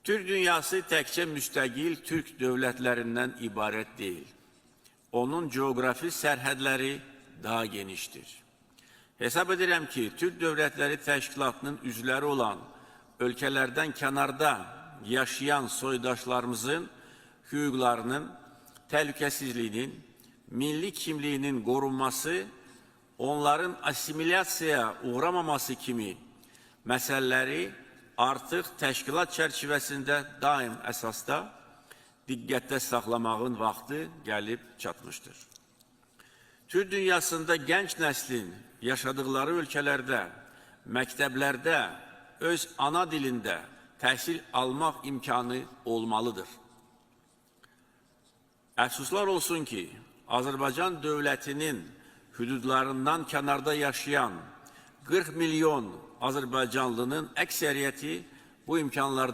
Türk dünyası təkcə müstəqil Türk dövlətlərindən ibarət deyil. Onun coğrafi sərhədləri daha genişdir. Hesab edirəm ki, Türk Dövlətləri Təşkilatının üzvləri olan ölkələrdən kənarda yaşayan soydaşlarımızın hüquqlarının, təhlükəsizliyinin, milli kimliyinin qorunması, onların assimilyasiyaya uğramaması kimi məsələləri artıq təşkilat çərçivəsində daim əsasda diqqətdə saxlamağın vaxtı gəlib çatmışdır. Türk dünyasında gənc nəslin yaşadıkları ölkələrdə, məktəblərdə öz ana dilində təhsil almaq imkanı olmalıdır. Əfsuslar olsun ki, Azərbaycan dövlətinin hüdudlarından kənarda yaşayan 40 milyon Azərbaycanlının əksəriyyəti bu imkanlardan